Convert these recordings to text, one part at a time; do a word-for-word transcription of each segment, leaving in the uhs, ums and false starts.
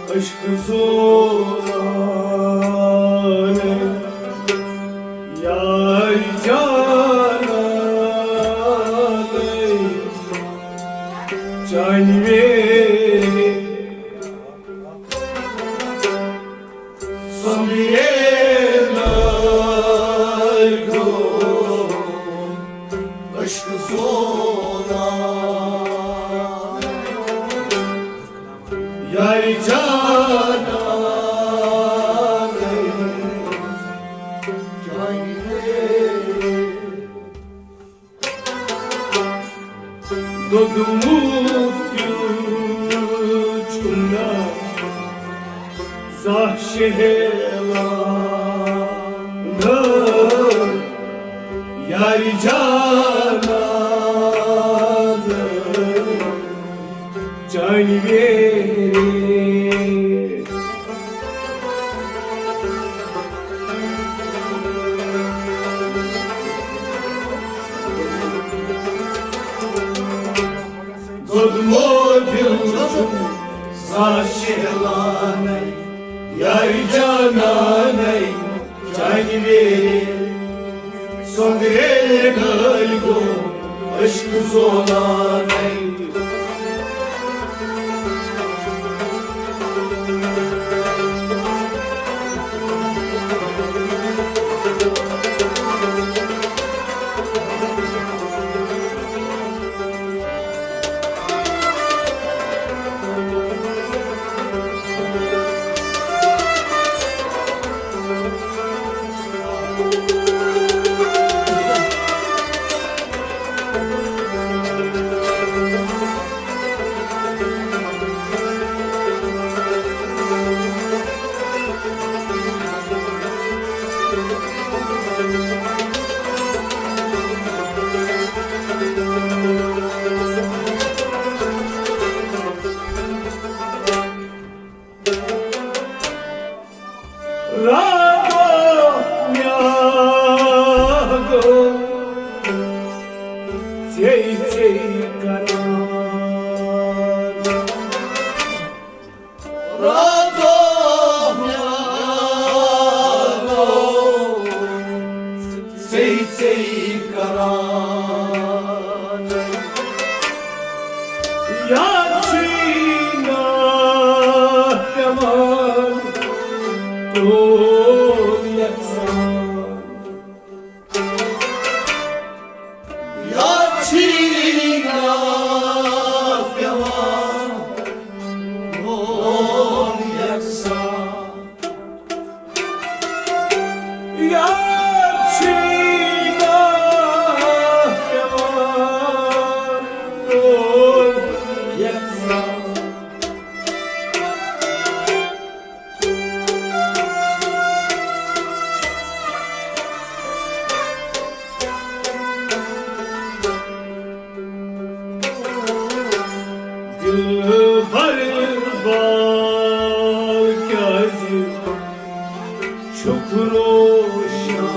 عشق زولان یار جانان چانوے سمیر گو عشق زولان یار جانان چانوے دوٚدمُت چھُنہٕ زانٛہہ شہلان یارِ جانان چانہِ ویرِ۔ دوٚدمُت دِل چھُم زانٛہہ شہلانَے، یارِ جانانَے چانہِ ویرِ۔ سۄنٛدرے گٲلۍ گوٚو عشق زولانَے۔ راتو مےٚ گوٚو ژے ژے کران۔ راتو مےٚ گوٚو ژے ژے کران۔ یاد چھُے ناو پٮ۪وان تُل یَژھان۔ یاد چھُے ناو پٮ۪وان تُل یَژھان۔ یاد چھُے ناو پٮ۪وان تُل یَژھان۔ دِلبر بال کیٛازِ چھُکھ روشان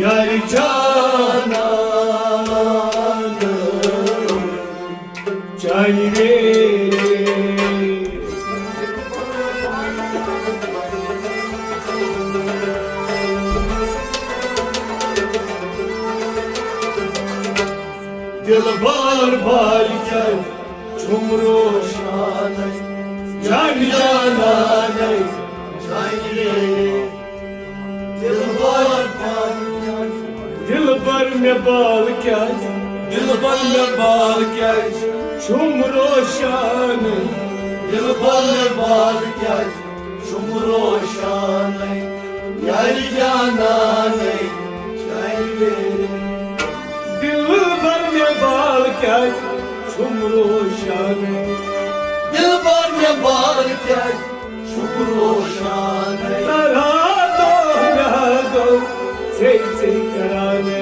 یارِ جانان چانہِ ویرِ۔ دِلبر بال کیٛازِ چھُم روشانَے، جان جانانَے، جانانَے۔ دِلبر بال کیٛازِ، دِلبر مےٚ بال کیٛازِ، دِلبر مےٚ بال کیٛازِ چھُم روشانَے۔ دِلبر مےٚ بال کیٛازِ چھُم روشانَے، یارِ جانانَے، یارِ میرے۔ دِلبر مےٚ بال کیٛازِ چھُم روشانَے۔ دِلبر مےٚ بال کیٛازِ چھُم روشانَے۔ راتو مےٚ گوٚو ژے ژے کرانَے۔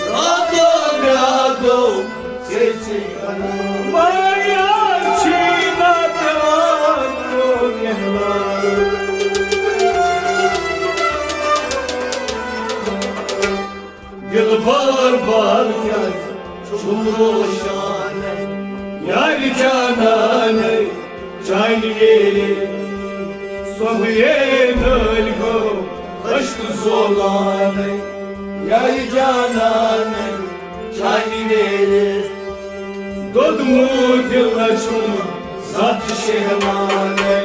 راتو مےٚ گوٚو ژے ژے کرانَے۔ واریاہ چھِنہٕ پٮ۪وان میون احوال۔ دِلبر بال کیٛازِ روشانَے، یارِ جانانَے، چانہِ ویرِ صبحے نٲلۍ گوٚو عشق زولانَے، یارِ جانانَے، چانہِ ویرِ دوٚدمُت دِل نہ چھُم زانٛہہ تہِ شیہلانَے۔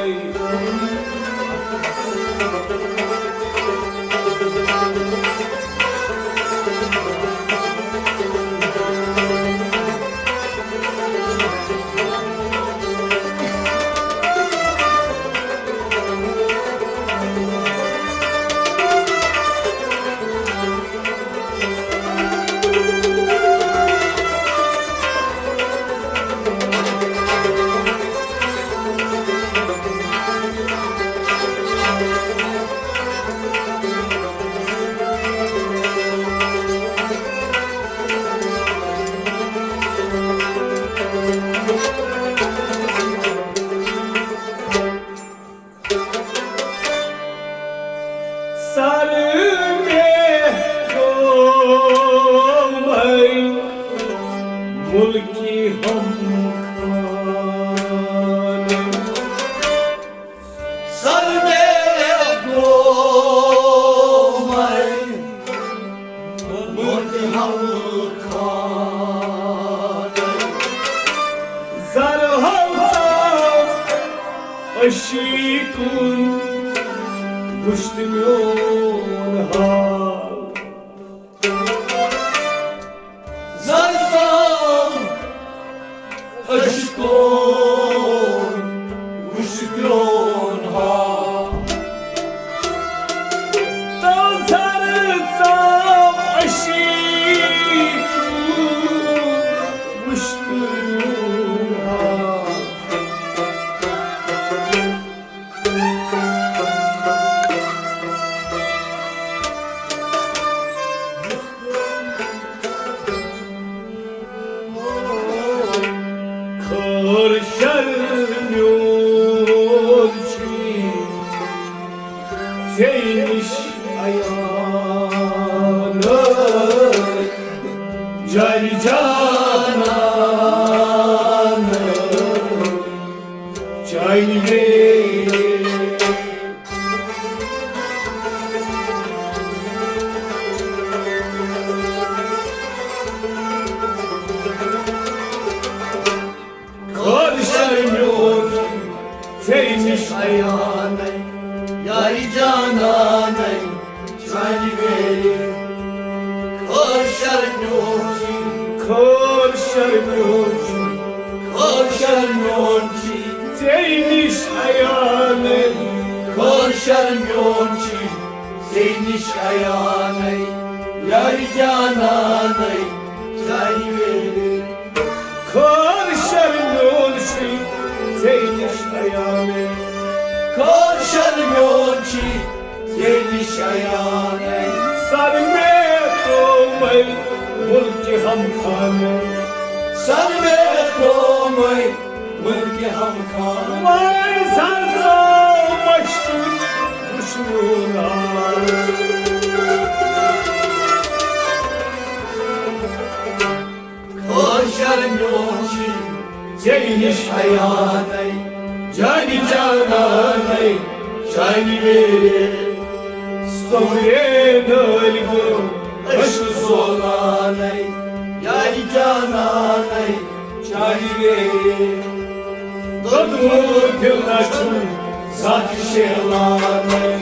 سر مےٚ گوٚمَے مُلکہِ ہم خانَے۔ سر مےٚ گوٚمَے مُلکہِ ہم خانَے۔ زر ہم عشیٖقُن وُچھ تہٕ میون حال۔ زر سام عشیٖقُن وُچھ تہٕ میون حال۔ تو زر سام عشیٖقُن وُچھ تہٕ میون حال۔ خٲر شر میون چھُے ژےٚ نِش عیان، جارِ جانان۔ چانہِ ویرِ خٲر شر میون ژےٚ نِش عیانَے، یارِ جانانَے۔ چانہِ ویرِ خٲر شر میون چھُے، خٲر شر میون چھُے، خٲر شر میون چھُے ژےٚ نِش عیانَے۔ خٲر شر میون چھُے ژےٚ نِش عیانَے، یارِ جانانَے۔ چانہِ ویرِ خٲر شر میون چھُے ژےٚ نِش عیانَے۔ خٲر شر میون چھُے ژےٚ نِش عیانَے۔ سر مےٚ ترٛوومَے مُلکہِ ہم خانَے۔ سر مےٚ ترٛوومَے مُلکہِ ہم خانَے۔ وۄنۍ زر سام عشیٖقُن وُچھ میون حال۔ خٲر شر میون چھُے ژےٚ نِش عیانَے، جانِ جانانَے۔ چانہِ ویرِ صبحے نٲلۍ گوٚو عشق زولانَے، یارِ جانانَے۔ چانہِ ویرِ دوٚدمُت دِل نہ چھُم زانٛہہ تہِ شیہلانَے۔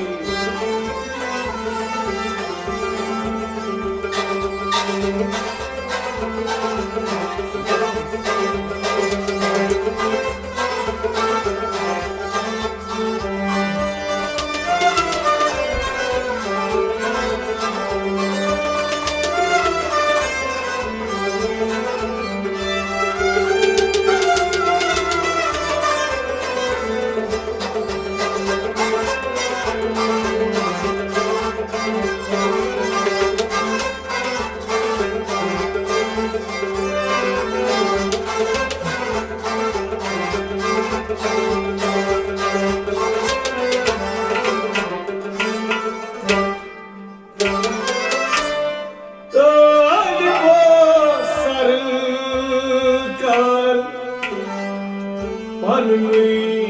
پانَے،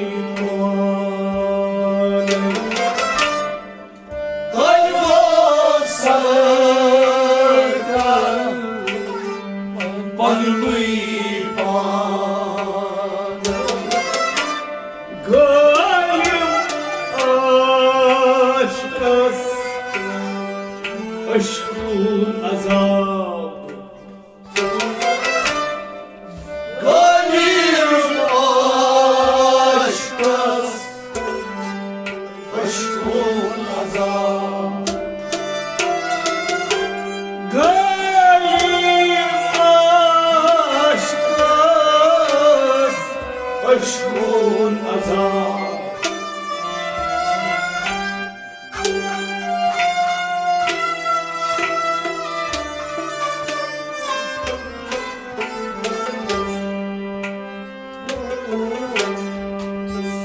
طالبو سرکار، پننُے پان۔ غالب عاشقس عشقُن عذاب۔ غالب عاشقس عشقُن عذاب۔ غالب عاشقس عشقُن عذاب۔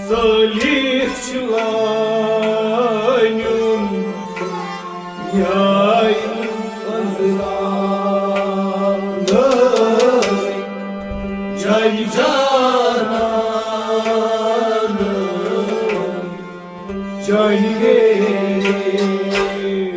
سٲلِکھ چھِ لٲنیُن یارِ عذرانَے، یارِ جانانَے۔ چانہِ ویرِ۔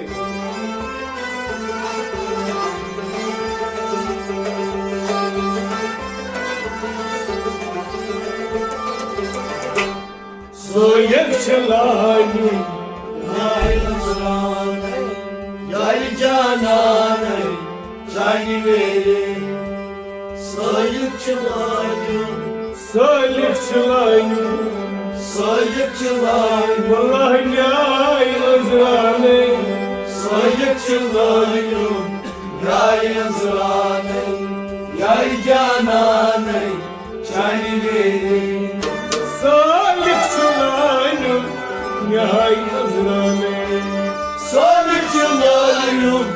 سٲیِکھ چھِ لٲنیُن یارِ عذرانَے، یارِ جانانَے، چانہِ ویرِ۔ سٲیِکھ چھِ لٲنیُن، سٲلِکھ چھِ لٲنیُن، سٲلِکھ چھِ لٲنیُن، لٲنیُن یارِ عذرانَے۔ سٲلِکھ چھِ لٲنیُن یارِ عذرانَے، یارِ جانانَے، چانہِ ویرِ۔ سٲلِکھ چھِ لٲنیُن یارِ عذرانَے۔ سٲلِکھ چھِ لٲنیُن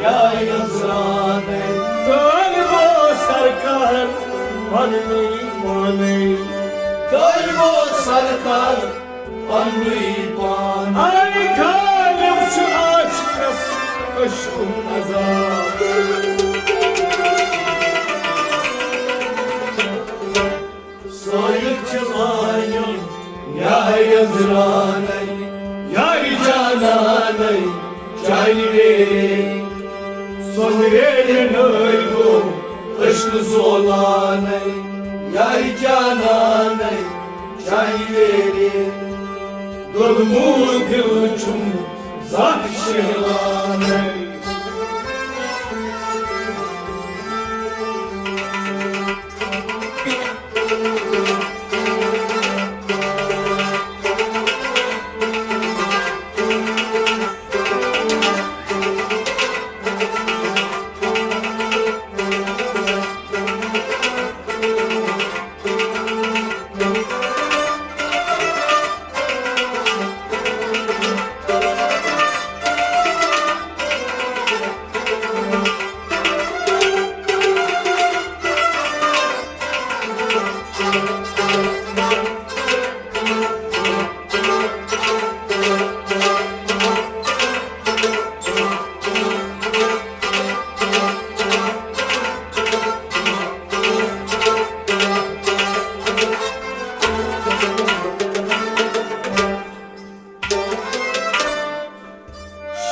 یارِ عذرانَے۔ طالبو سرکار پننُے پانَے۔ طالبو سرکار پننُے پان۔ اے غالب چھُ عاشقس عشقُن عذاب۔ سٲیِکھ چھِ لٲنیُن یارِ عذرانَے، یارِ جانانَے، چانہِ ویرِ۔ سۄنہٕ ویرِ نٲلۍ گوٚو عشقہٕ زولانَے، یارِ جانانَے، چانہِ ویرِ۔ دوٚدمُت دِل چھُم زانٛہہ شیہلانَے۔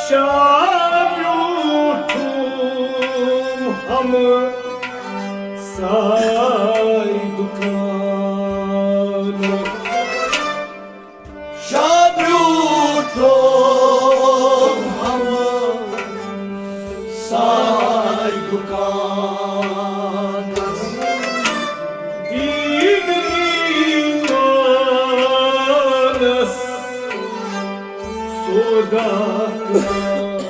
شاہ بیوٗٹھوٗم ہمساے دُکانس۔ شاہ بیوٗٹھوٗم ہمساے دُکانس۔ دیٖن ایٖمانس سودا کٕنان۔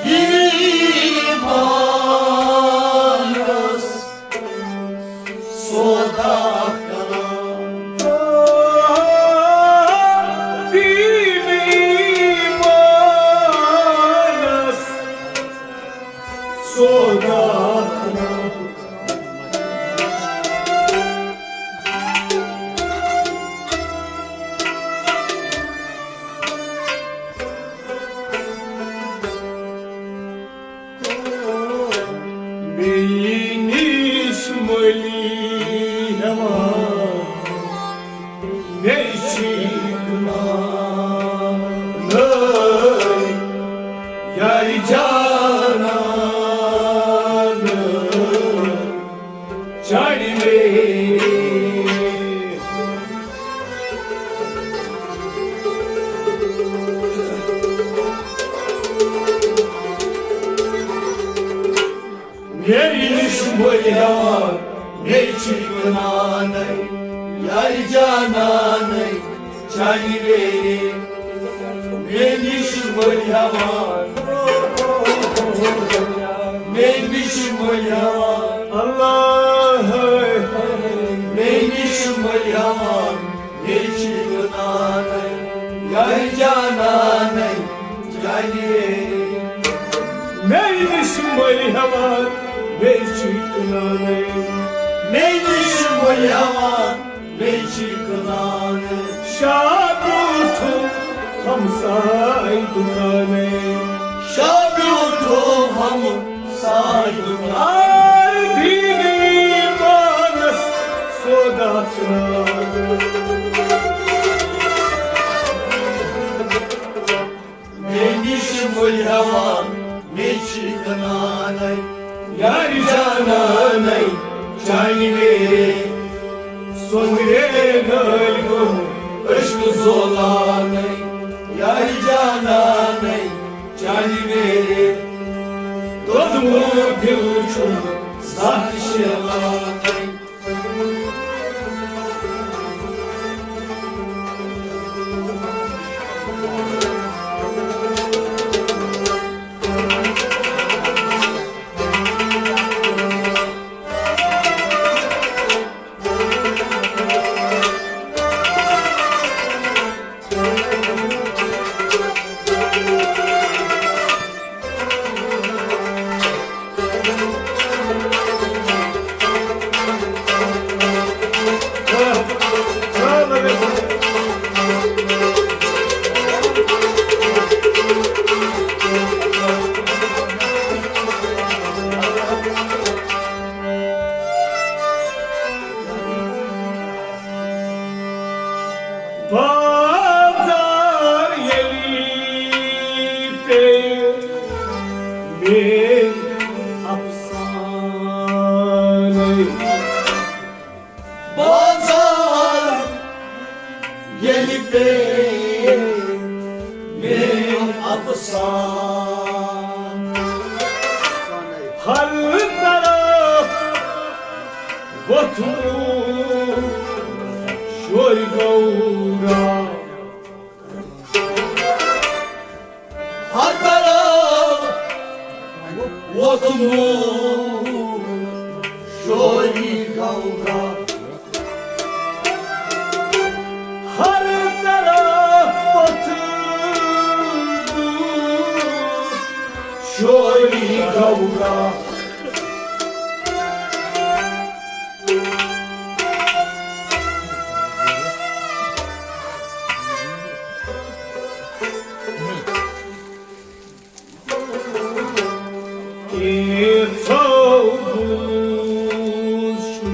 دیٖن ایٖمانس سودا کٕنان۔ دیٖن ایٖمانس سودا کٕنان۔ بیٚیہِ نِش علی ہٮ۪وان، مےٚ چھِ کٕنان یارِ جانان چانہِ میرِ۔ مےٚ نِش مٔلۍ ہٮ۪وان، مےٚ چھِ کٕنانَے یارِ جانانَے چانہِ میرِ۔ مےٚ نِش مٔلۍ ہٮ۪وان، مےٚ نِش مٔلۍ ہٮ۪وان، اللہ۔ مےٚ نِش مٔلۍ ہٮ۪وان، مےٚ چھِ کٕنانَے یارِ جانانَے چانہِ میرِ۔ مےٚ نِش مٔلۍ ہٮ۪وان، مےٚ چھِ کٕنانَے۔ مےٚ نِش مٔلۍ ہٮ۪وان، مےٚ چھِ کٕنانَے۔ شاہ برٛونٛٹھٕ ہمساے دُکانَے۔ شاہ برٛونٛٹھٕ ہمساے دُکانَے۔ آے دیٖنی پانَس سودا کٕنان۔ مےٚ نِش مٔلۍ ہٮ۪وان، مےٚ چھِ کٕنانَے یارِ جانانَے چانہِ میرِ۔ سۄنٛدرے نٲلۍ گوٚو عشقہٕ زولانَے یارِ جانانَے چانہِ میرِ۔ دوٚدمُت دِل چھُم زانٛہہ تہِ شیلانَے۔ بازار ییٚلہِ پیٚیہِ میٲنۍ افسانَے۔ بازار ییٚلہِ پیٚیہِ میٲنۍ افسانہٕ۔ ہر طرف ووٚتھمُت شورِ گورا۔ ہر طرف ووٚتھمُت شورِ گورا۔ ہر طرف ووٚتھمُت شورِ گورا۔ کینٛژھو بوٗز چھُ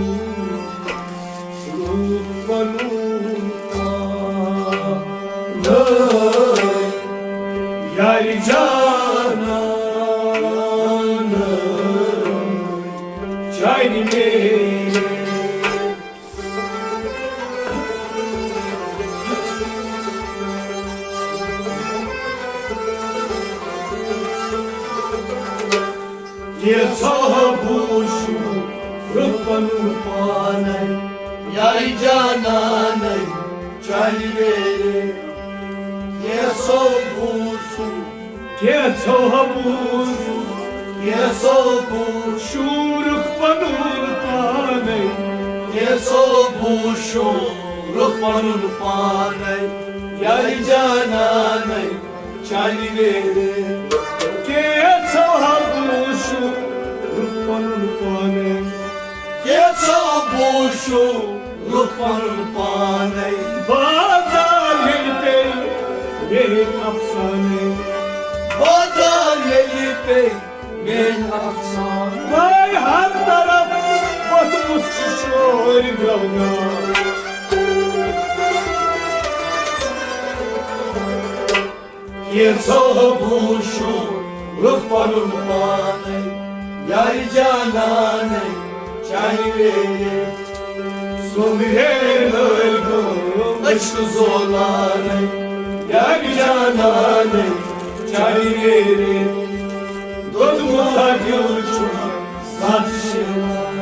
لوٗکھ وَنُن پانَے، یارِ جانانَے، چانہِ میرِ۔ کینٛژھو بوٗز چھُ لوٗکھ وَنُن پانَے، یارِ جانانَے، چانہِ میرِ۔ کینٛژھو بوٗز چھُ کینٛژھو ہا بوٗز، کینٛژھو بوٗز شورُکھ پَنُن پانَے۔ کینٛژھو بوٗز شورُکھ پَنُن پانَے، یارِ جانانَے، چانہِ میرِ۔ کینٛژھو ہا بوٗز شورُکھ پَنُن پانَے۔ کینٛژھو بوٗز شورُکھ پَنُن پانَے۔ بازار ییٚلہِ پیٚیہِ میٲنۍ افسانَے۔ بازار ییٚلہِ پیٚیہِ میٲنۍ افسانَے۔ وٲے ہر طرف ووٚتھ شور گونا۔ کینٛژھو بوٗشو لُکھ پنُن پانے، یارِ جانانے چانہِ ویرِ۔ سوٚمرے لٲلۍ گوٚو عشق زولانَے، یارِ جانانَے چانہِ ویرِ۔ دوٚدمُت دِل چھُ زانٛہہ شیران۔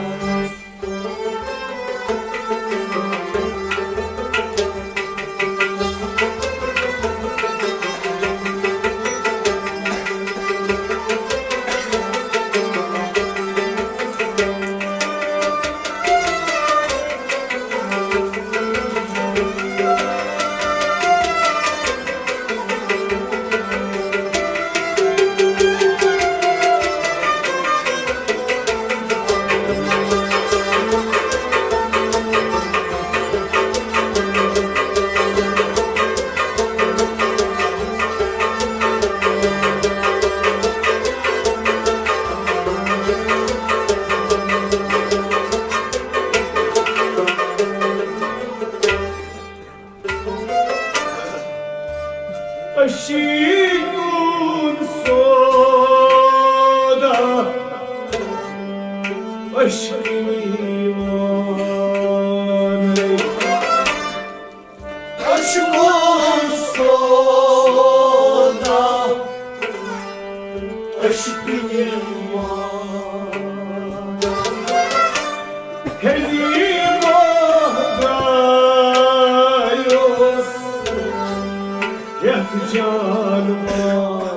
عشقُن سودا، عشق ایمان۔ عشقُن سودا، عشق ایمان۔ ہیٚلہِ مۄہدایوس ہٮ۪تھ جان مال۔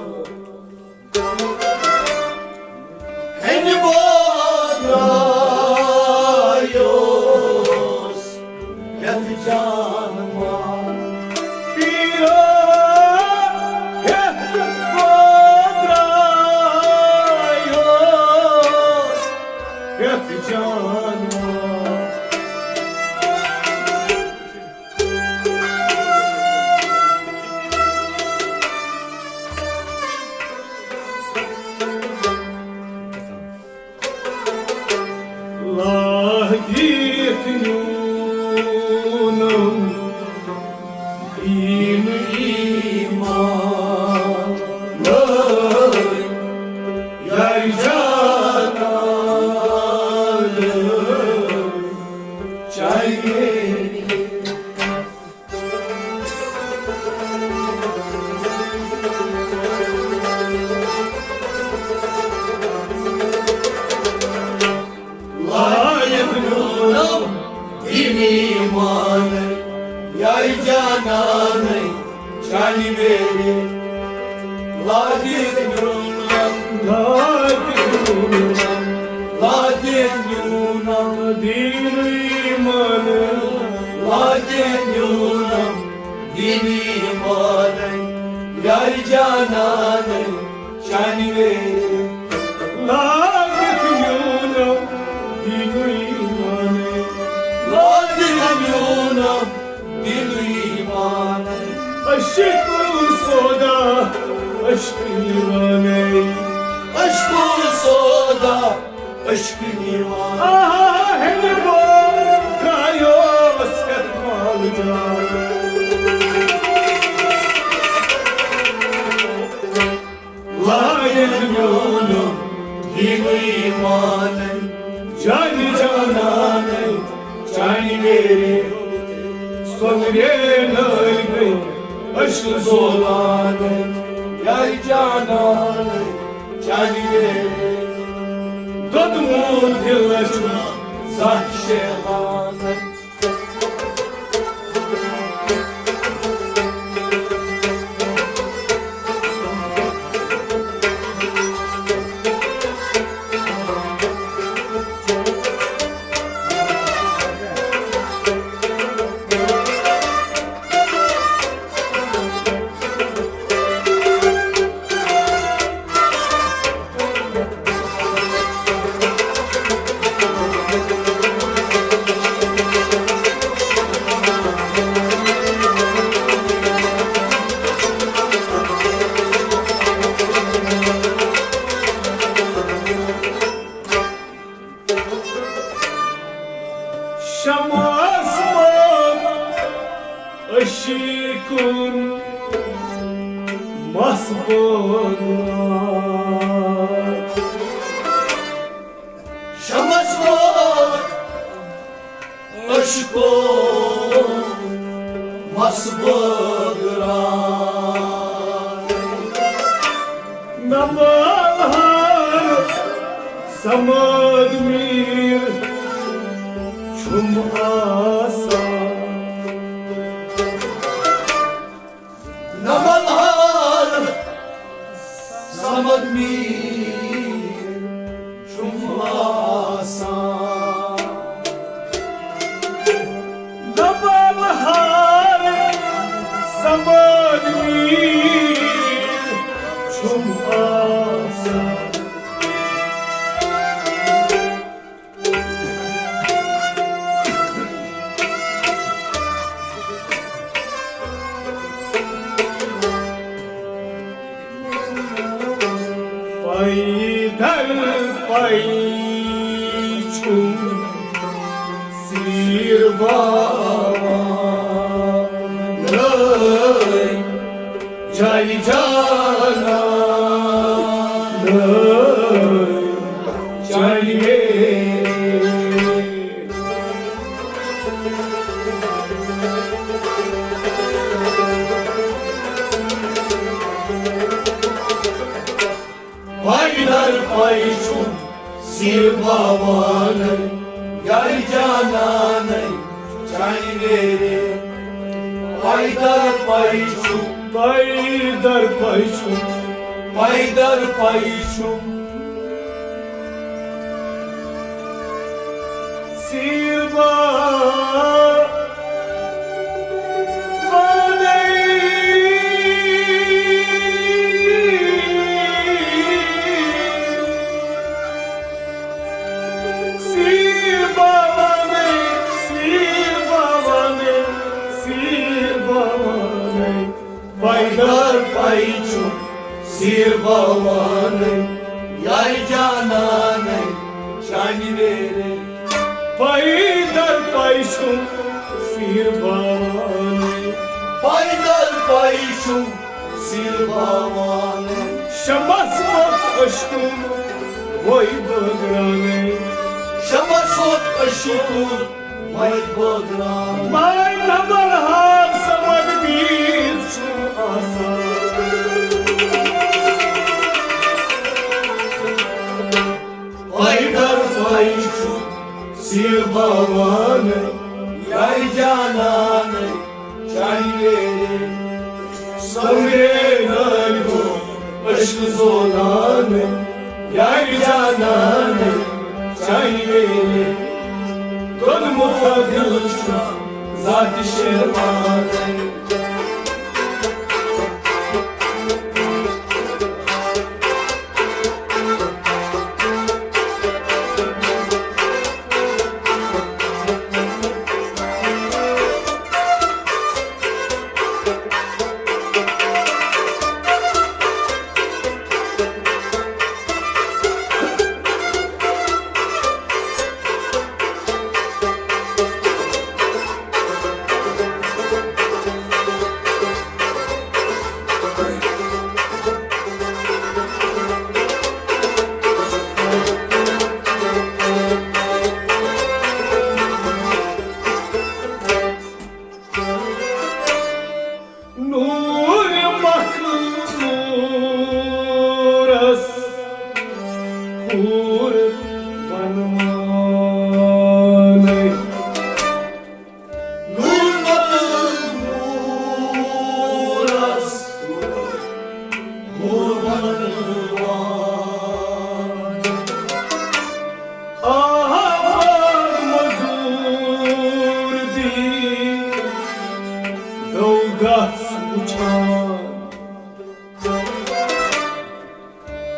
ہیٚلہِ مۄہدایوس ہٮ۪تھ جان مال۔ پیٖرا ہٮ۪تھ مۄہدایوس ہٮ۪تھ جان مال۔ لاگِتھ نیوٗنم دیٖن ایمان، یارِ جانانَے چانہِ لایق نیونم دیٖن ایمانَے، یارِ جانانَے چانہِ ویرِ۔ لایق نیونم، لایق نیونم، لایق نیونم دیٖن ایمانَے، لایق نیونم دیٖن ایمانَے، یارِ جانانَے چانہِ ویرِ۔ لایق نیونم دیٖن ایمانَے، لایق نیونم دیٖن ایمانَے۔ عشقُن سودا، عشق ایمانَے۔ عشقُن سودا، عشق ایمان۔ آہا، ہیٚلہِ مۄہدایوس ہٮ۪تھ مال جان۔ لایق نیونم دیٖن ایمانَے، جانہِ جانانَے چانہِ ویرِ۔ سۄنرِ نٲلۍ گٔے عشق زولانَے، یارِ جانانَے چانہِ ویرِ۔ دوٚدمُت دِل چھُ زانٛہہ شیران۔ کُن مَس بٲگراو۔ شمس ووت عشقو مَس بٲگراو۔ نہ مالہار صمد میٖر چھُم آسان۔ نہ مالہار صمد میٖر چھُم آسان۔ نہ مالہار صمد میٖر چھُم آسان۔ پیدل پے چھُم سیٖر باوان۔ جاے جانان چانہِ ویرِ۔ پایدر پے چھُم سیٖر باوانَے، یارِ جانانَے چانہِ ویرِ۔ پایدر پے چھُم، پایدر پے چھُم، پایدر پے چھُم۔ سیٖر باوانَے۔ سیٖر باوانَے، سیٖر باوانَے، سیٖر باوانَے۔ پایدر پے چھُم سیٖر باوانَے، یارِ جانانَے چانہِ ویرِ۔ پایدر پے چھُم سیٖر باوانَے۔ پایدر پے چھُم سیٖر باوانَے۔ شمس ووت عشقُن وۄنۍ بٲگراوَے۔ شمس ووت عشقُن وۄنۍ بٲگراو۔ ماے نمبر ہار صمد میٖر چھُم آسان۔ پایدر پے چھُم سیٖر باوانَے، یارِ جانانَے چانہِ ویرِ۔ سمرے نٲلۍ گوٚو عشق زولانَے، یارِ جانانَے چانہِ ویرِ۔ دوٚدمُت دِل چھُ ذاتِ شیروانَے۔ نوٗرِ مخموٗرس حوٗر بنوانَے۔ نوٗرِ مخموٗرس حوٗر بنوان۔ آفت مزور دی دو گس وچھان۔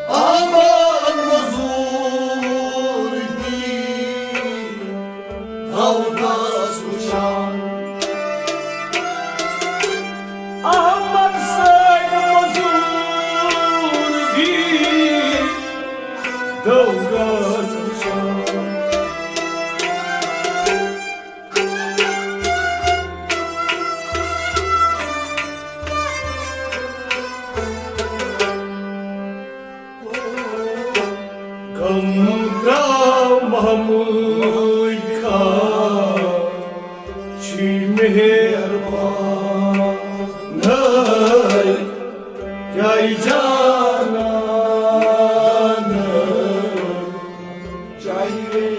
آفت مزور دی دو گس وچھان۔ احمد سۭتۍ مزور دی دو گس وچھان۔ ترٛاو محمود خان، چھی مہربان جاے جانان جاے۔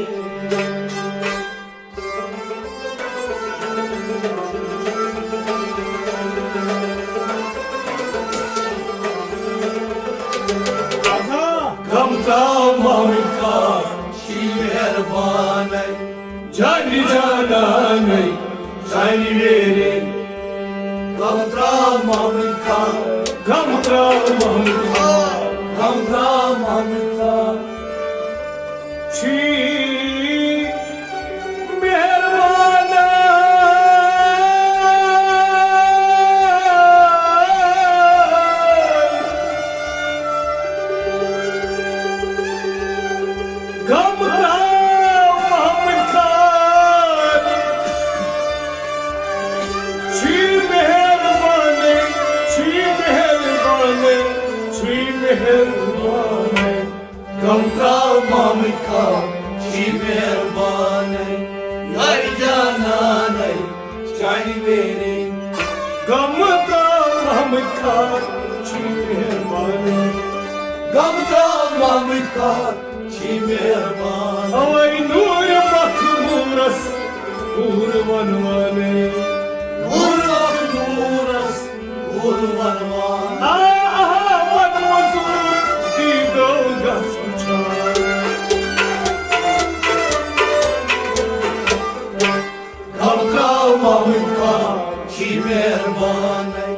غم ترٛاو محمد خان، چھی مہربانَے، جانہِ جانانَے، جانہِ ویرے۔ غم ترٛاو محمد خان، غم ترٛاو محمد خان، غم ترٛاو محمد خان۔ چھی مہربان۔ غم ترٛاو محمد خان۔ چھی مہربانٕے، چھی مہربانٕے، چھی مہربانٕے۔ غم ترٛاو محمد خان، چھی مہربانٕے، یارِ جانانٕے، چانہِ ویرے۔ غم ترٛاو محمد خان، چھی مہربانٕے۔ غم ترٛاو محمد خان، چھی مہربان۔ اوے نوٗرِ مخموٗرس پوٗرٕ ونوانٕے۔ نوٗرِ مخموٗرس پوٗرٕ ونوان۔ آ، آ، ون مزوٗر دیٖدو گژھ وُچھان۔ غم ترٛاو محمد خان، چھی مہربانٕے،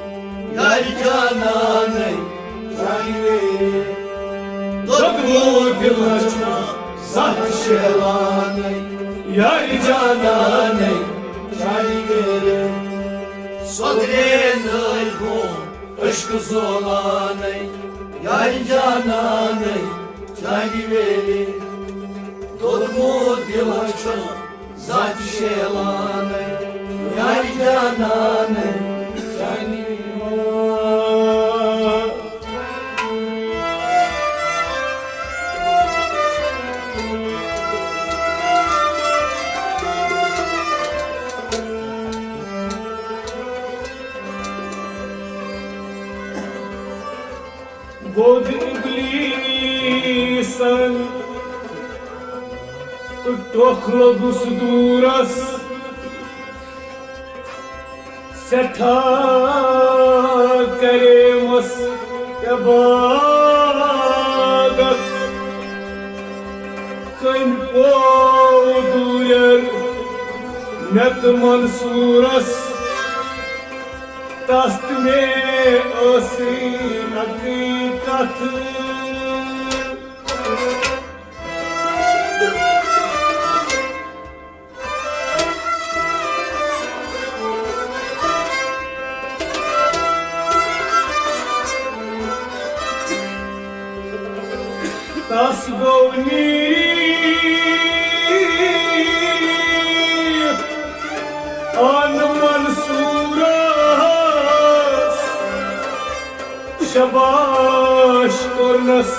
یارِ جانانٕے، چانہِ ویرے۔ دوٚدمُت دِل چھُ زانٛہہ شیلانٕے، یارِ جانانٕے، چانہِ ویرے۔ سۄدرے نٲلۍ گوٚو عشقہٕ زولانٕے، یارِ جانانٕے، چانہِ ویرے۔ دوٚدمُت دِل چھُ زانٛہہ شیلانٕے، یارِ جانانٕے، چانہِ۔ ووٚد ابلیسن تہٕ ٹۄکھ لوٚگُس دوٗرس۔ سٮ۪ٹھاہ کریمس عبادت۔ کٔمۍ پوو دوٗرٮ۪ر مےٚ تہٕ منصوٗرس؟ تس تہٕ مےٚ ٲسٕے اکٕے کتھ۔ تس گوٚو نیٖرِتھ ان منصوٗرس۔ شاباش کوٚرنس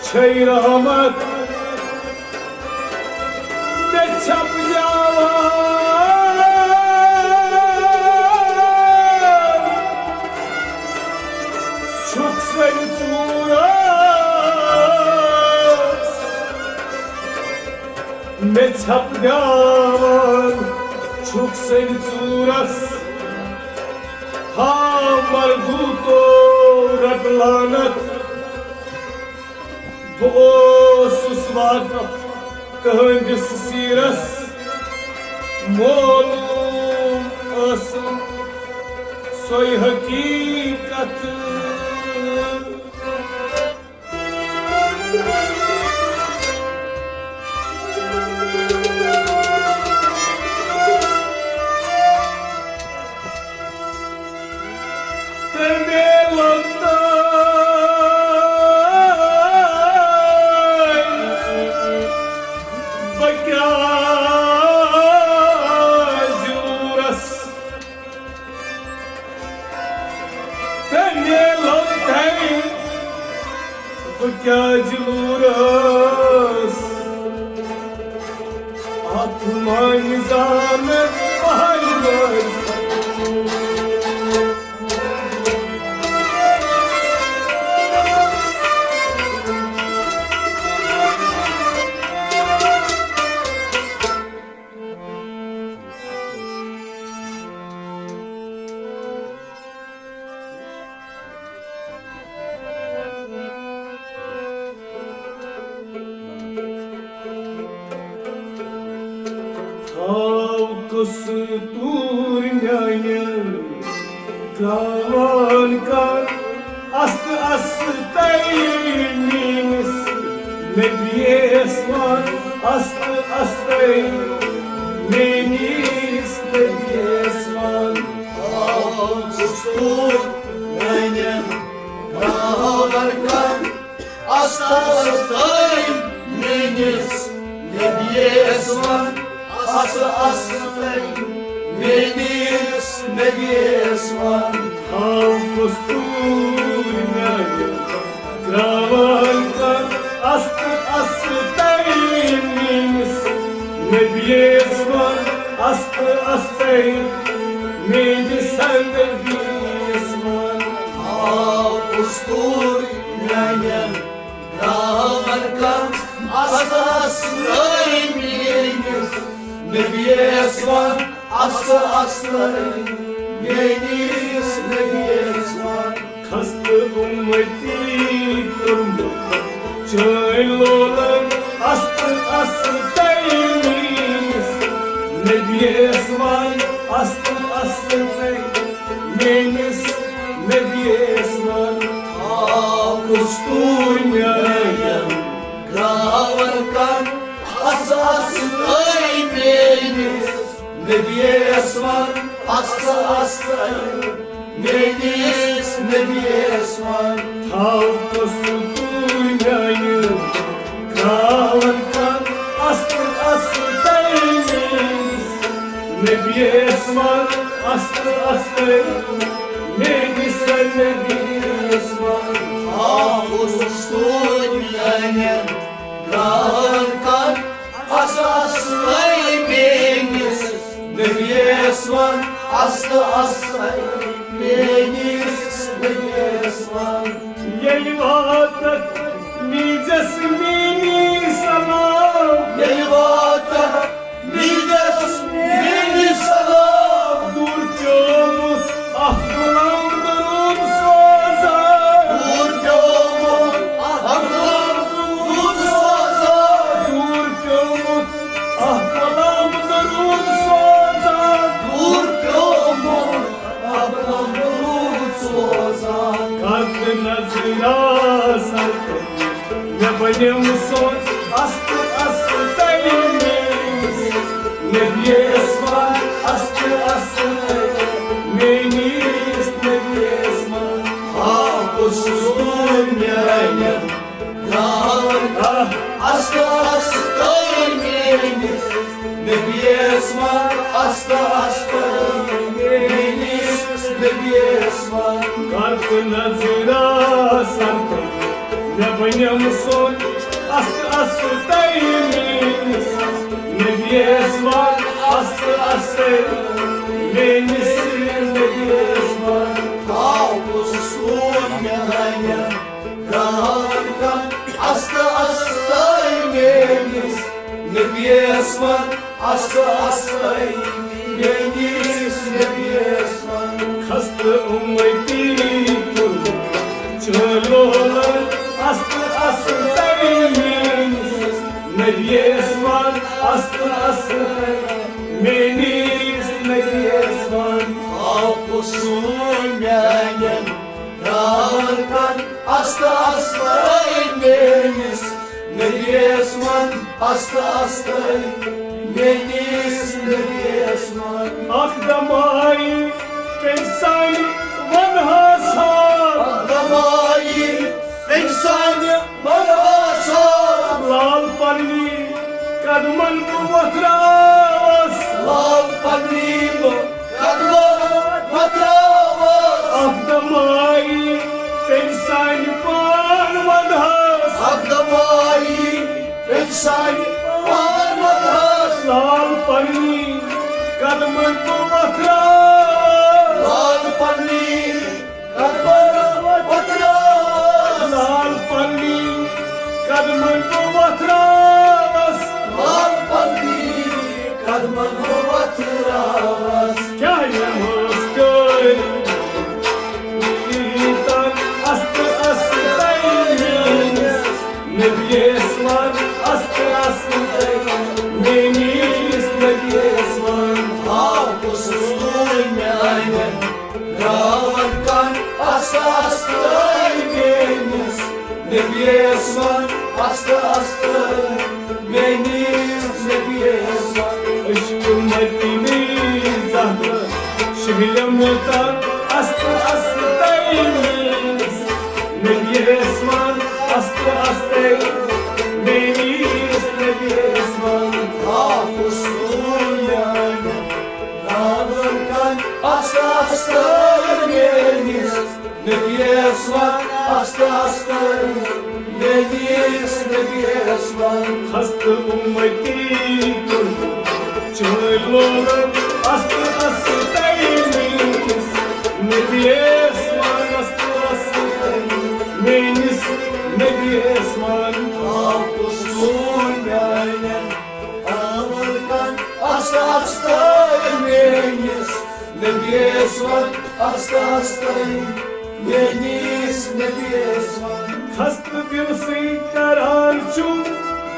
چھے رحمت۔ مےٚ چھپناوان چھُکھ سٲنۍ ژوٗر ٲس۔ مےٚ چھپناوان چھُکھ سٲنۍ ژوٗرس۔ ہا مردوٗتو رٹ لعنت۔ بہٕ اوسُس واقف تٕہٕنٛدِس سیٖرس، معلوٗم ٲسٕم سۄے حقیٖقت۔ تہٕ میلن تام بہٕ کیٛازِ لوٗرس؟ تہٕ میلن تام بہٕ کیٛازِ لوٗرس؟ زانن پہاڑ وٲلۍ۔ تھاو کُس توٗر میانٮ۪ن تراوان کر، است است تَے میٲنِس نبیَس وَن، است است تَے میٲنِس نبیَس وَن۔ تھاو کُس توٗر میانٮ۪ن تراوان کر، است است تَے میٲنِس نبیَس وَن، است است تَے میٲنِس نبیَس وَن۔ تھاو کُس توٗر میانٮ۪ن تراوان کر، است است تَے میٲنِس نبیَس وَن، است است تَے میٲنِس نبیَس وَن۔ تھاو کُس توٗر میانٮ۪ن تراوان کر، است است تَے میٲنِس نبیَس وَن، است است تَے میٲنِس نبیَس وَن۔ خستہٕ اُمتی کوٚرمُت چٲنۍ لولن، است است تَے میٲنِس نبیَس وَن، است است تَے میٲنِس نبیَس وَن۔ تھاو کُس توٗر میانٮ۪ن تراوان کر، است است تَے میٲنِس نبیَس وَن، است است تَے میٲنِس نبیَس وَن۔ تھاو کُس توٗر میانٮ۪ن تراوان کر، است است تَے میٲنِس نبیَس وَن، است است تَے میٲنِس نبیَس وَن۔ تھاو کُس توٗر میانٮ۪ن تراوان کر، است است تَے میٲنِس نبیَس وَن، است است تَے میٲنِس نبیَس وَن۔ ییٚلہِ واتکھ نیٖزٮ۪س میٲنی سلام، ییٚلہِ واتکھ نیٖزٮ۪س میٲنی سلام، دوٗر پیومُت اکھ غلام درود سوزان۔ دوٗر پیومُت اکھ غلام درود سوزان۔ دوٗر پیومُت اکھ غلام درود سوزان۔ دوٗر پیومُت اکھ غلام درود سوزان۔ کتھ نظرا سر مےٚ بنیمٕژ سونٛچ، است است تَے میٲنِس نبیَس وَن، است است تَے میٲنِس نبیَس وَن۔ آ، کُس توٗر میانٮ۪ن تراوان کر، است است تَے میٲنِس نبیَس وَن، است است تَے میٲنِس نبیَس وَن۔ کتھ نظرا سر مےٚ بنیمٕژ سونٛچ، است است تَے میٲنِس نبیَس وَن، است است تَے میٲنِس نبیَس وَن۔ تھاو کُس توٗر میانٮ۪ن تراوان کر، است است تَے میٲنِس نبیَس وَن، است است تَے میٲنِس نبیَس وَن۔ خستہٕ اُمتی کوٚرمُت چٲنۍ لولن، است است تَے میٲنِس نبیَس وَن، است است تَے میٲنِس نبیَس وَن۔ آ، کُس توٗر میانٮ۪ن تراوان کر، است است تَے میٲنِس نبیَس وَن، است است تَے میٲنِس نبیَس وَن۔ اکھ دمائی تٔمۍ سانہِ ونہٕ ہا سا۔ اکھ دمائی تٔمۍ سانہِ ونہٕ ہا سا۔ لال پننی قدمن بہٕ وۄتھراوس۔ لال پننی بہٕ قدمن وۄتھراوس۔ اکھ دمائی تٔمۍ سانہِ پان ونہٕ ہس۔ اکھ دمائی تٔمۍ سانہِ پان ونہٕ ہس۔ لال پننی قدمن بہٕ وۄتھراوس۔ لال پننی قدمن بہٕ وۄتھراوس۔ لال پننی قدمن بہٕ وۄتھراوس۔ لال پننی قدمن بہٕ وۄتھراوس۔ کیٛاہ یِمس کٔرۍ ییٖتن است است میٲنِس نبیَس وَن، است است میٲنِس نبیَس وَن۔ آ، پوٚز میانٮ۪ن راوَن کَن، است است میٲنِس نبیَس وَن، است است میٲنِس نبیَس وَن۔ عشق مدینے زہرا شہلم تن، است است میٲنِس نبیَس وَن، است است میٲنِس نبیَس وَن۔ آ، پوٚز میانٮ۪ن راوَن کَن، است است میٲنِس نبیَس وَن، است است میٲنِس نبیَس وَن۔ خستہٕ اُمتی کُن چٲنۍ لولن، است است میٲنِس نبیَس وَن، است است میٲنِس نبیَس وَن۔ آ، پوٚز میانٮ۪ن راوَن کَن، است است میٲنِس نبیَس وَن، است است میٲنِس نبیَس وَن۔ خستہٕ دِل سۭتۍ کران چھُم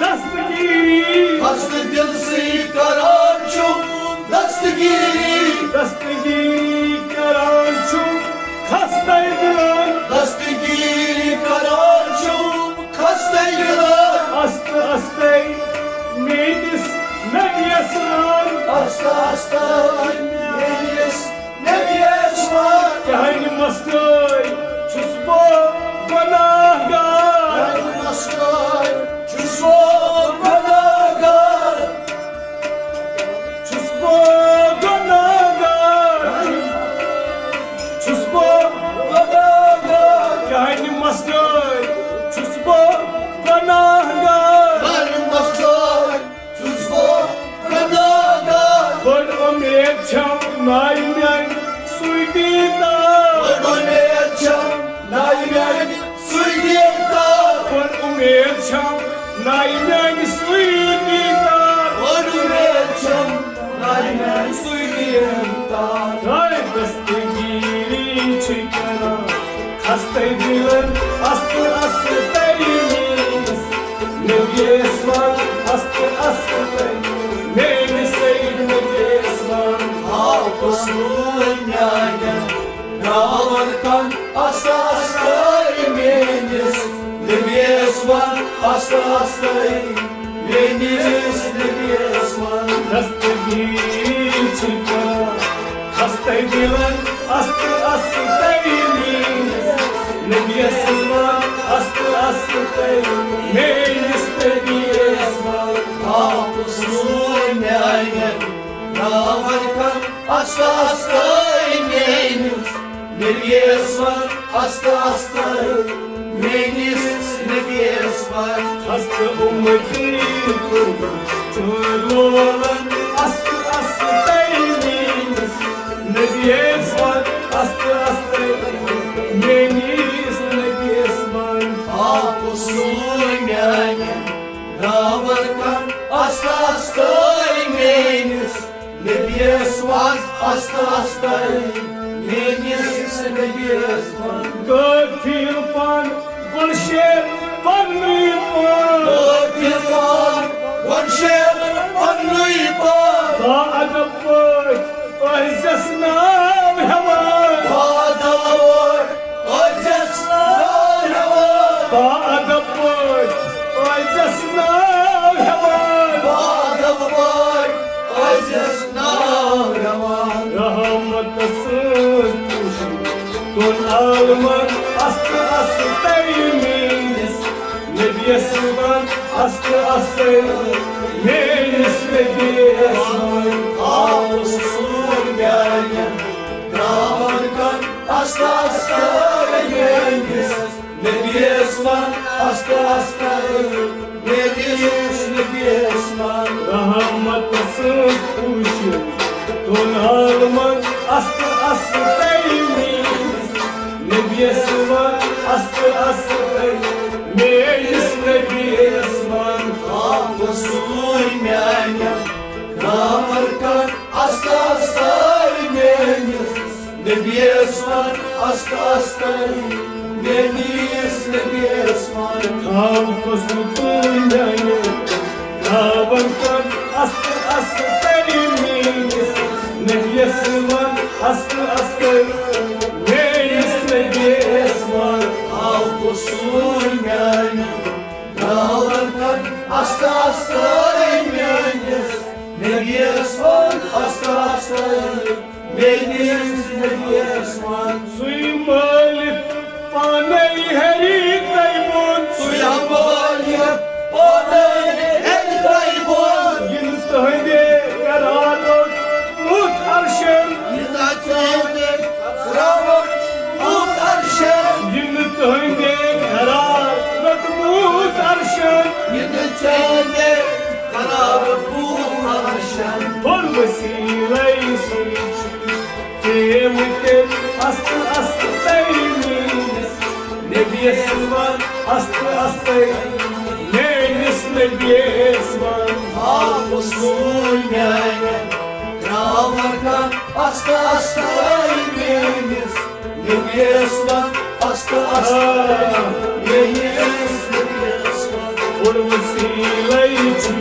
دستگیٖری۔ خستہٕ دِل سۭتۍ کران چھُم دستگیٖری۔ دستگیٖری کران چھُم خستَے دِلن۔ دستگیٖری کران چھُم خستَے دِلن۔ است است میٲنِس نبیَس وَن۔ است است میٲنِس نبیَس وَن۔ چانہِ مسکٲے چھُس بہٕ گۄناہگار۔ چانہِ مسکٲے چھُس بہٕ گۄناہگار۔ چھُس بہٕ گۄناہگار۔ چھُس بہٕ گۄناہگار۔ چانہِ مسکٲے چھُس بہٕ گۄناہگار۔ چانہِ مسکٲے چھُس بہٕ گۄناہگار۔ بٔڑ اُمید چھم نایہِ میانہِ سُے دیٖدار۔ بٔڑ اُمید چھم نایہِ میانہِ سُے دیٖدار۔ بٔڑ اُمید چھم نایہِ میانہِ سُے دیٖدار۔ بٔڑ اُمید چھم نایہِ میانہِ سُے دیٖدار۔ ہاے دستگیٖری چھِ کران خستَے دِلن، است است میٲنِس نبیَس وَن، است است میٲنِس سید نبیَس وَن۔ آ، پوٚز میانٮ۪ن راوَن کَن، است است میٲنِس نبیَس وَن، است است میٲنِس نبیَس وَن۔ دستگیٖری چھِ کران خستَے دِلن، است است میٲنِس نبیَس وَن، است است میٲنِس نبیَس وَن۔ آ، پوٚز میانٮ۪ن راوَن کَن، است است میٲنِس نبیَس وَن، است است میٲنِس نبیَس وَن۔ خستہٕ اُمتی کُن چٲنۍ لولن، است است میٲنِس نبیَس وَن، است است میٲنِس نبیَس وَن۔ آ، پوٚز میانٮ۪ن راوَن کَن، است است میٲنِس نبیَس وَن، است است میٲنِس نبیَس وَن۔ غٲفِل پَن گُلشیر پَننُے پان۔ غٲفِل پَن گُلشیر پَننُے پان۔ با ادب پٲٹھۍ ٲسۍزٮ۪س ناو ہٮ۪وان۔ با ادب پٲٹھۍ ٲسۍزٮ۪س ناو ہٮ۪وان۔ با ادب پٲٹھۍ ٲسۍزٮ۪س ناو ہٮ۪وان۔ با ادب پٲٹھۍ ٲسۍزٮ۪س ناو ہٮ۪وان۔ رحمت سۭتۍ پوشی تُل عالمن، است است میٲنِس نبیَس وَن، است است میٲنِس نبیَس وَن۔ آ، پوٚز میانٮ۪ن راوَن کَن، است است میٲنِس نبیَس وَن، است است میٲنِس نبیَس وَن۔ رحمت میانٮ۪ن ناوَن کر اَستہٕ اَستَے میٲنِس نبیَس وَن اَستہٕ اَستَے میٲنِس نبیَس وَن۔ تھاو قسمت میانٮ۪ن ناوَن کر اَستہٕ اَستَے میٲنِس نبیَس وَن اَستہٕ اَستَے میٲنِس نبیَس وَن۔ تھاو قسمت میانٮ۪ن ناوَن کر اَستہٕ اَستَے میٲنِس نبیَس وَن اَستہٕ اَستَے میٲنِس نبیَس وَن۔ سُے مٲلِک پانے ہیٚرِ تۄہہِ بۄن۔ سُے مٲلِک پانے ہیٚرِ تۄہہِ بۄن۔ یِنہٕ تُہٕنٛدِ قرارُک موت عرشَن۔ یِنہٕ تُہٕنٛدِ قرارُک موت عرشَن۔ یِنہٕ تُہٕنٛدِ قرارُک موت عرشَن۔ یِنہٕ تُہٕنٛدِ قرارُک موت عرشَن۔ بۄن وسیٖلَے سُے چھُ۔ تِم تہِ اَستہٕ اَستَے میٲنِس نبیَس وَن اَستہٕ اَستَے میٲنِس نبیَس وَن۔ آ، سُے میانٮ۪ن ناوَن کر اَستہٕ اَستَے میٲنِس نبیَس وَن اَستہٕ اَستَے میٲنِس نبیَس وَن۔ بۄن وسیٖلَے چھُ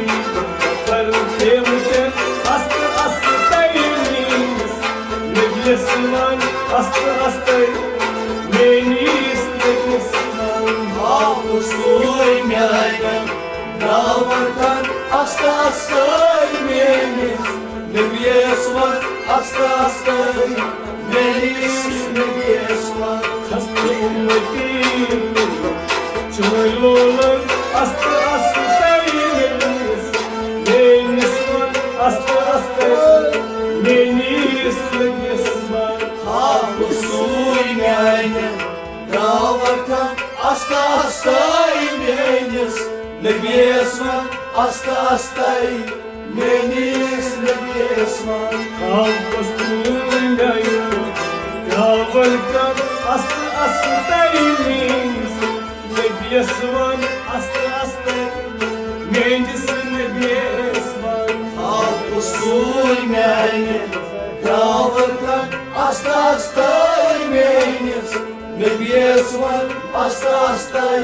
پر تِم تہِ اَستہٕ اَستَے میٲنِس نبیَس وَن اَستہٕ اَستَے میٲنِس نبیَس وَن۔ آ، سُے میانٮ۪ن ناوَن کر اَستہٕ اَستَے میٲنِس نبیَس وَن اَستہٕ اَستَے میٲنِس نبیَس وَن۔ خستہٕ اُمتی چٲنۍ لولَن اَستہٕ اَستَے میٲنِس، میٲنِس وَن اَستہٕ اَستَے میٲنِس نبیَس وَن۔ آ، سُے میانٮ۪ن ناوَن کر اَستہٕ اَستَے میٲنِس نبیَس وَن اَستہٕ اَستَے میٲنِس نبیَس وَن۔ آ، قسمت میانٮ۪ن ناوَن کر اَستہٕ اَستَے میٲنِس نبیَس وَن اَستہٕ اَستَے میٲنِس نبیَس وَن۔ آ، سُے میانٮ۪ن ناوَن کر اَستہٕ اَستَے میٲنِس نبیَس وَن اَستہٕ اَستَے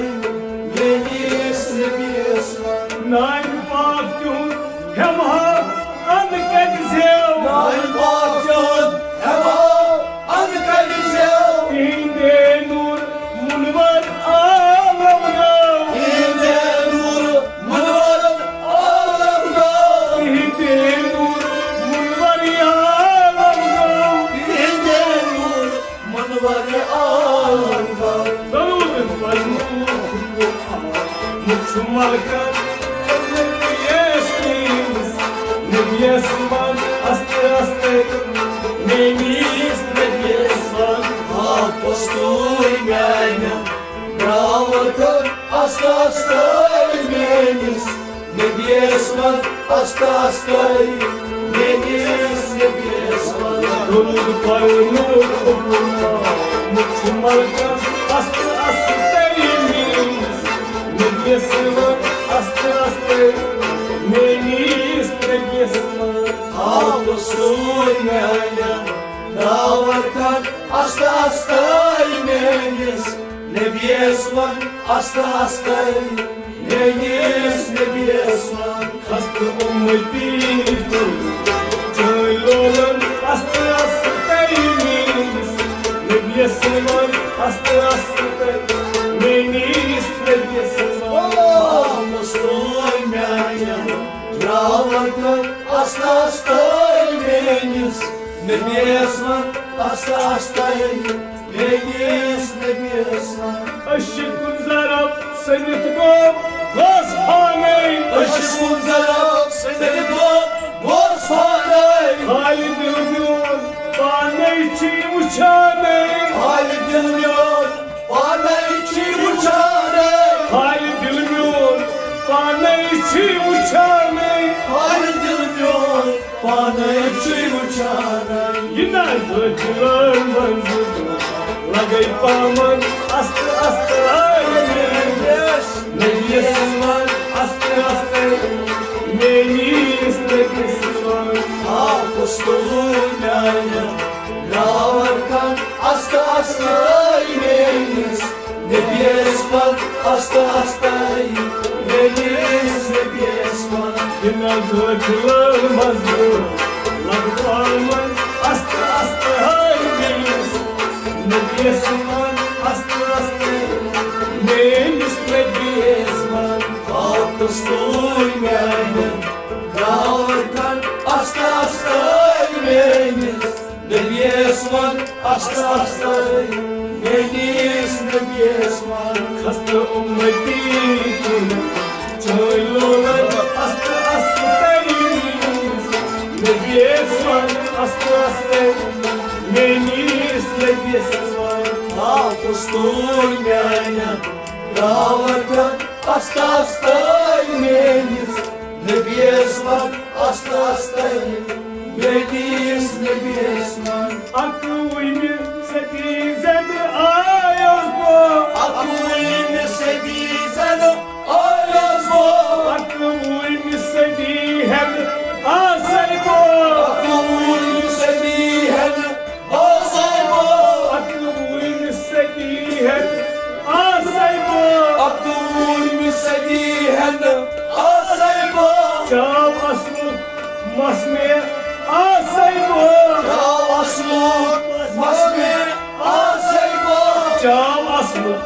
میٲنِس نبیَس وَن۔ نانۍ پاک تِہُنٛد ہٮ۪مہٕ ہا اَنہٕ کَتہِ زٮ۪و؟ نانۍ پاک تِہُنٛد ہٮ۪مہٕ ہا اَنہٕ کَتہِ زٮ۪و؟ تِہِنٛدے نوٗر مُنوَر عالم گوٚو۔ تِہِنٛدے نوٗر مُنوَر عالم گوٚو۔ تِہِنٛدے نوٗر مُنوَر عالم گوٚو۔ تِہِنٛدے نوٗر مُنوَر عالم گوٚو۔ دوٗر پَرنُک مُکھ چھُ مَلکَن نبیَس نِش، نبیَس وَن اَستہٕ اَستَے میٲنِس نبیَس وَن۔ آ، سُے میانٮ۪ن ناوَن کر اَستہٕ اَستَے میٲنِس نبیَس وَن اَستہٕ اَستَے میٲنِس نبیَس وَن۔ درود پَرنُک مُکھ چھُ مَلکَن اَستہٕ اَستَے میٲنِس نبیَس وَن اَستہٕ اَستَے میٲنِس نبیَس وَن۔ آ، سُے میانٮ۪ن ناوَن کر اَستہٕ اَستَے میٲنِس نبیَس وَن اَستہٕ اَستَے میٲنِس نبیَس وَن۔ خستہٕ اُمتی تُل چٲنۍ لولَن اَستہٕ اَستَے میٲنِس نبیَس وَن اَستہٕ اَستَے میٲنِس نبیَس وَن۔ آ، سُے میانٮ۪ن ناوَن کر اَستہٕ اَستَے میٲنِس نبیَس وَن اَستہٕ اَستَے میٲنِس نبیَس وَن۔ أسۍ چھِ کُنہِ ضرب سٔنِتھ گوٚو، گوس پانے۔ أسۍ چھِ کُنہِ ضرب سٔنِتھ گوٚو، گوس پانے۔ حالہِ دِل میون پانے چھُے وٕچھانے۔ حالہِ دِل میون پانے چھُے وٕچھانے۔ حالہِ دِل میون پانے چھُے وٕچھانے۔ حالہِ دِل میون پانے چھُے وٕچھانے۔ یہِ نہ دِلن منٛز لگے پامن اَستہٕ اَستَے۔ نبیَس وَن اَستہٕ اَستَے۔ ییٖژ نٔبیَس وَن۔ آ، پوٚز تُلُے میٛانٮ۪ن گاوَن کَن، اَستہٕ اَستَے میٛٲنِس نٔبیَس وَن، اَستہٕ اَستَے میٛٲنِس نٔبیَس وَن۔ بِنا گٲٹھلہٕ منٛزٕ لَبہٕ پاوَن، اَستہٕ اَستَے میٛٲنِس نٔبیَس وَن، اَستہٕ اَستَے میٛٲنِس نٔبیَس وَن۔ آ، پوٚز تُلُے میٛانٮ۪ن گاوَن کَن، اَستہٕ اَستَے میٛٲنِس نٔبیَس وَن، اَستہٕ اَستَے میٛٲنِس نٔبیَس وَن۔ خستہٕ اُمتی کُن چھٲے لولَن، اَستہٕ اَستَے میٛٲنِس نٔبیَس وَن، اَستہٕ اَستَے میٛٲنِس نٔبیَس وَن۔ آ، پوٚز تُلُے میٛانٮ۪ن گاوَن کَن، اَستہٕ اَستَے میٛٲنِس نٔبیَس وَن، اَستہٕ اَستَے میٛٲنِس نٔبیَس وَن۔ اَکوُہمہِ صدی زٮ۪نہٕ آیوس بہٕ۔ اَکوُہمہِ صدی زٮ۪نہٕ آیوس بہٕ۔ اَکوُہمہِ صدی ہٮ۪نہٕ آسَے بہٕ۔ اَکوُہمہِ صدی ہٮ۪نہٕ آسَے بہٕ۔ اَکوُہمہِ صدی ہٮ۪نہٕ آسَے بہٕ۔ اَکوُہمہِ صدی ہٮ۪نہٕ آسَے بہٕ۔ چاو اَصلُک مَس مےٚ آسَے بہٕ۔ چاو اَصلُک مَس مےٚ آسَے بہٕ۔ چاو اَصلُک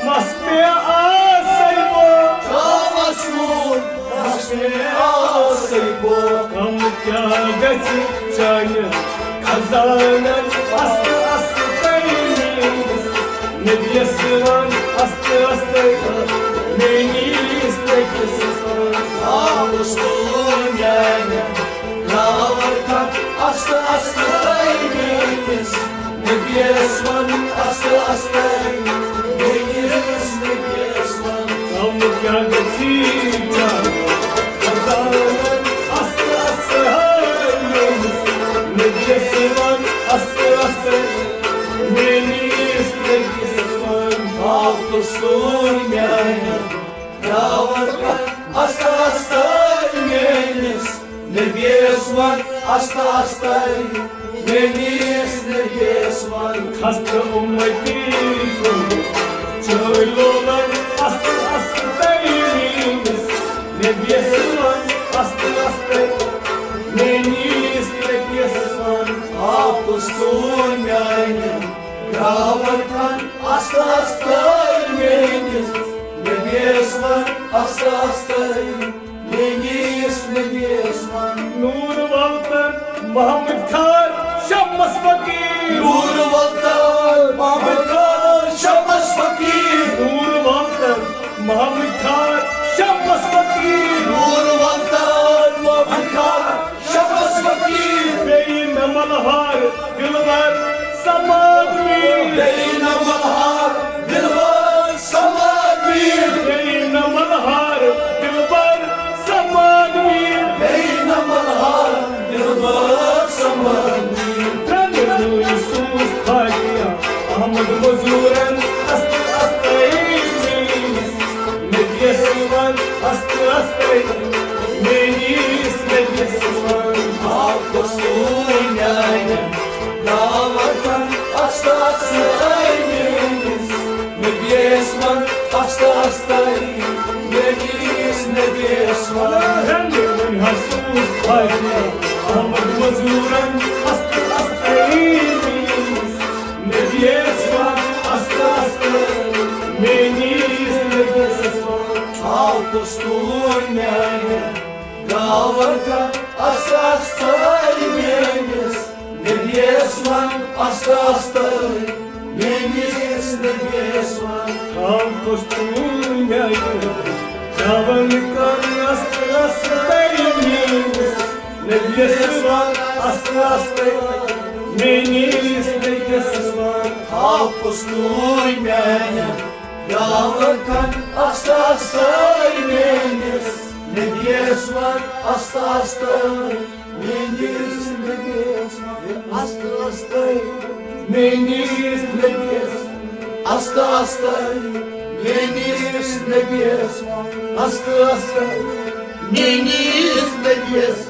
مَس مےٚ آسَے بہٕ۔ چاو اَصلُک مَس مےٚ آسَے بہٕ۔ کَم کیٛاہ گژھِ چانہِ خزانَن، اَستہٕ اَستَے میٛٲنِس نٔبیَس وَن، اَستہٕ اَستَے میٛٲنِس نٔبیَس وَن۔ آ، پوٚز تُلُے میٛانٮ۪ن گاوَن کَن، اَستہٕ اَستَے میٛٲنِس نٔبیَس وَن، اَستہٕ اَستَے میٛٲنِس نٔبیَس وَن۔ کَم کیٛاہ گژھِ چانہِ خزانَن، اَستہٕ اَستَے میٛٲنِس نٔبیَس وَن، اَستہٕ اَستَے میٛٲنِس نٔبیَس وَن۔ آ، پوٚز تُلُے میٛانٮ۪ن گاوَن کَن، اَستہٕ اَستَے میٛٲنِس نٔبیَس وَن، اَستہٕ اَستَے میٛٲنِس نٔبیَس وَن۔ خستہٕ اُمتی کُن چھٲے لولَن، اَستہٕ اَستَے میٛٲنِس نٔبیَس وَن، اَستہٕ اَستَے میٛٲنِس نٔبیَس وَن۔ آ، پوٚز تُلُے میٛانٮ۪ن گاوَن کَن، اَستہٕ اَستَے میٛٲنِس نٔبیَس وَن، اَستہٕ اَستَے میٛٲنِس نٔبیَس وَن۔ نوٗر وَلتَن محمد خان شمس فقیٖر۔ نوٗر وَلتَن محمد خان شمس فقیٖر۔ نوٗر وَلتَن محمد خان شمس فقیٖر۔ نوٗر وَلتَن محمد خان شمس فقیٖر۔ بیٚیہِ نہ مَلہار دِلبر سماد میٖر۔ بیٚیہِ نہ مَلہار دِلبر سماد میٖر۔ بیٚیہِ نہ مَلہار دِلبر سماد میٖر۔ بیٚیہِ نہ مَلہار دِلبر سماد میٖر۔ ترٛنہٕ یوٗسف فاتح احمد مزوٗرَن، اَستہٕ اَستَے میٛٲنِس نٔبیَس وَن، اَستہٕ اَستَے میٛٲنِس نٔبیَس وَن۔ آ، پوٚز تُلُے میٛانٮ۪ن گاوَن کَن، اَستہٕ اَستَے میٛٲنِس نٔبیَس وَن، اَستہٕ اَستَے میٛٲنِس نٔبیَس وَن۔ رنٛگہٕ وٕنۍ حسوٗس فاتح احمد مزوٗرَن، اَستہٕ اَستَے میٛٲنِس نٔبیَس وَن، اَستہٕ اَستَے میٛٲنِس نٔبیَس وَن۔ آ، پوٚز تُلُے میٛانٮ۪ن گاوَن کَن، اَستہٕ اَستَے میٛٲنِس نٔبیَس وَن، اَستہٕ اَستَے میٛٲنِس نٔبیَس وَن۔ آ، پوٚز تُلُے میٛانٮ۪ن گاوَن کَن، اَستہٕ اَستَے میٛٲنِس نٔبیَس وَن، اَستہٕ اَستَے میٛٲنِس نٔبیَس وَن۔ آ، پوٚز تُلُے میٛانٮ۪ن گاوَن کَن، اَستہٕ اَستَے میٛٲنِس نٔبیَس وَن، اَستہٕ اَستَے میٛٲنِس نٔبیَس وَن۔ اَستہٕ اَستَے میٛٲنِس نٔبیَس، اَستہٕ اَستَے میٛٲنِس نٔبیَس وَن، اَستہٕ اَستَے میٲنِس دٔلیَس